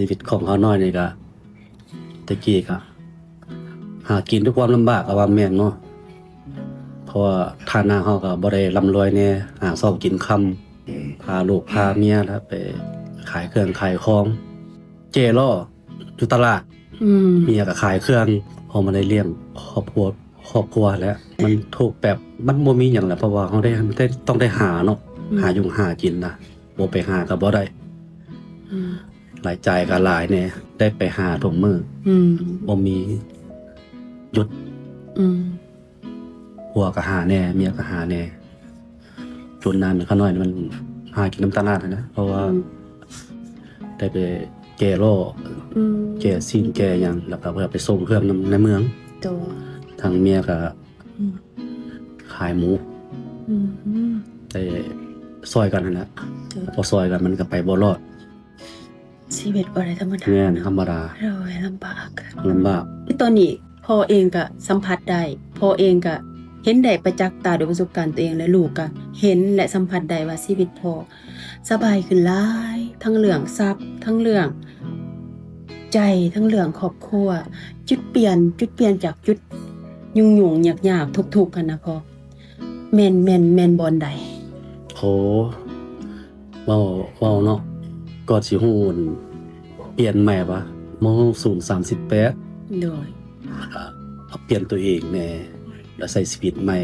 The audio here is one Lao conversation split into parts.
ຊີວິດຂອງຂ້ານ້ອຍນີ້ກະ ແຕ່ກີ້ກະຫາກິນດ້ວຍຄວາມລຳບາກ ກະວ່າແມ່ນເນາະ ເພາະວ່າຖານະເຮົາກະບໍ່ໄດ້ລ່ຳລວຍແດ່ ຫາເຊົ້າກິນຄ່ຳ ພາລູກພາເມຍລະໄປຂາຍເຄື່ອງຂາຍຂອງ ແຈລໍ້ຢູ່ຕະຫຼາດ ອືມ ເມຍກະຂາຍເຄື່ອງ ພໍມາໄດ້ລ້ຽງຄອບຄົວ ຄອບຄົວແຫຼະ ມັນທຸກແບບ ມັນບໍ່ມີຫຍັງແຫຼະ ເພາະວ່າເຮົາໄດ້ ໄດ້ ຕ້ອງໄດ້ຫາເນາະ ອືມ ຫາຢູ່ຫາກິນນະ ບໍ່ໄປຫາກະບໍ່ໄດ້ ອືມ ລາຍຈ່າຍກະຫຼາຍແດ່ ໄດ້ໄປຫາທຸກມື້ ອືມ ບໍ່ມີຢຸດ ອືມ ຜົວກະຫາແດ່ ເມຍກະຫາແດ່ ຈົນນານຂ້ານ້ອຍມັນຫາກິນນຳຕະຫຼາດຫັ້ນນະ ເພາະວ່າ ອືມ ໄດ້ໄປແຈລໍ້ ອືມ ແຈຊີ້ນແຈຫຍັງ ລະກະເພື່ອໄປສົ່ງເຄື່ອງນຳໃນເມືອງ ໂດຍ ທາງເມຍກະ ອືມ ຂາຍໝູ ອືມ ໄດ້ຊ່ອຍກັນຫັ້ນແຫຼະ ໂດຍ ພໍຊ່ອຍກັນມັນກະໄປບໍ່ລອດ ຊີວິດບໍ່ໄດ້ທຳມະດາ ແມ່ນ ທຳມະດາ ໂດຍ ລຳບາກ ລຳບາກ ຕອນນີ້ພໍ່ເອງກະສຳຜັດໄດ້ ພໍ່ເອງກະເຫັນໄດ້ປະຈັກຕາດ້ວຍປະສົບການຕົວເອງ ແລະ ລູກກະເຫັນ ແລະ ສຳຜັດໄດ້ວ່າຊີວິດພໍ່ສະບາຍຂຶ້ນຫຼາຍ ທັງເລື່ອງຊັບ ທັງເລື່ອງໃຈ ທັງເລື່ອງຄອບຄົວ ຈຸດປ່ຽນ ຈຸດປ່ຽນຈາກຈຸດຫຍຸ້ງໆ ຍາກໆ ທຸກໆ ຫັ້ນນະພໍ່ ແມ່ນ ແມ່ນ ແມ່ນບ່ອນໃດ? ໂອ້ ເວົ້າ ເວົ້າເນາະ ກໍຊິຮູ້ ປ່ຽນໃໝ່ວ່າ ມ.ຫົກສູງ ສາມສິບແປດ ໂດຍ ກະປ່ຽນຕົວເອງແດ່ ລະໃຊ້ຊີວິດໃໝ່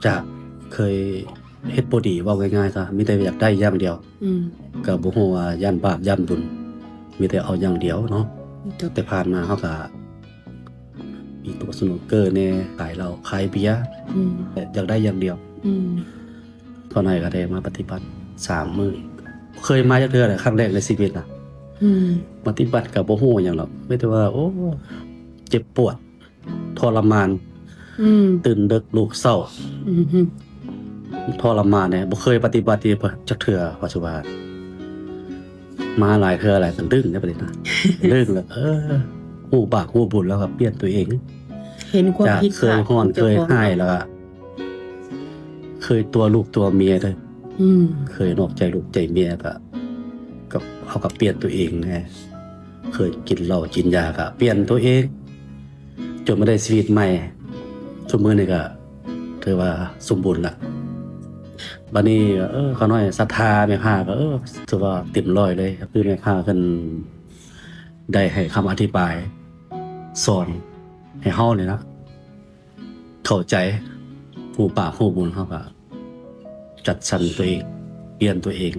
ຈາກເຄີຍເຮັດບໍ່ດີ ເວົ້າງ່າຍໆຊະ ມີແຕ່ຢາກໄດ້ຢ່າງດຽວ ອືມ ກະບໍ່ຮູ້ວ່າຢ້ານບາບຢ້ານບຸນ ມີແຕ່ເອົາຢ່າງດຽວເນາະ ໂດຍ ແຕ່ຜ່ານມາເຮົາກະ ມີໂຕະສະໜູກເກີແດ່ ຂາຍເຫຼົ້າ ຂາຍເບຍ ອືມ ແຕ່ຢາກໄດ້ຢ່າງດຽວ ອືມ ພໍໜ້ອຍກະໄດ້ມາປະຕິບັດສາມມື້ ເຄີຍມາຈັກເທື່ອແຫຼະ ຄັ້ງແລກໃນຊີວິດນະ ອືມ ປະຕິບັດກະບໍ່ຮູ້ຫຍັງດອກ ມີແຕ່ວ່າ ໂອ້ ເຈັບປວດ ທໍລະມານ ອືມ ຕື່ນເດິກ ລຸກເຊົ້າ ອືມ ທໍລະມານແດ່ ບໍ່ເຄີຍປະຕິບັດຈັກເທື່ອ ວ່າຊິວ່າ ມາຫຼາຍເທື່ອຫຼາຍ ກະດຶ້ງເດ້ ບັດນີ້ນະ ດຶ້ງແລ້ວ ເອີ ຮູ້ບາບຮູ້ບຸນແລ້ວກະປ່ຽນຕົວເອງ ເຫັນຄວາມຜິດພາດ ຈາກເຄີຍຮ້ອນເຄີຍຮ້າຍ ແລ້ວກະເຄີຍຕົວະລູກຕົວະເມຍເດີ ອືມ ເຄີຍນອກໃຈລູກໃຈເມຍ ກະ ກະ ເຮົາກະປ່ຽນຕົວເອງແດ່ ເຄີຍກິນເຫຼົ້າກິນຢາ ກະປ່ຽນຕົວເອງ ຈົນມາໄດ້ຊີວິດໃໝ່ ຊຸມມື້ນີ້ກະຖືວ່າສົມບູນລະ ບາດນີ້ ເອີ ຂ້ານ້ອຍສັດທາແມ່ພາກະ ເອີ ຖືວ່າເຕັມຮ້ອຍເລີຍ ຄືແມ່ພາເພິ່ນໄດ້ໃຫ້ຄຳອະທິບາຍ ສອນໃຫ້ເຮົານີ້ນະ ເຂົ້າໃຈ ຮູ້ບາບຮູ້ບຸນ ເຮົາກະຈັດສັນຕົວເອງ ປ່ຽນຕົວເອງ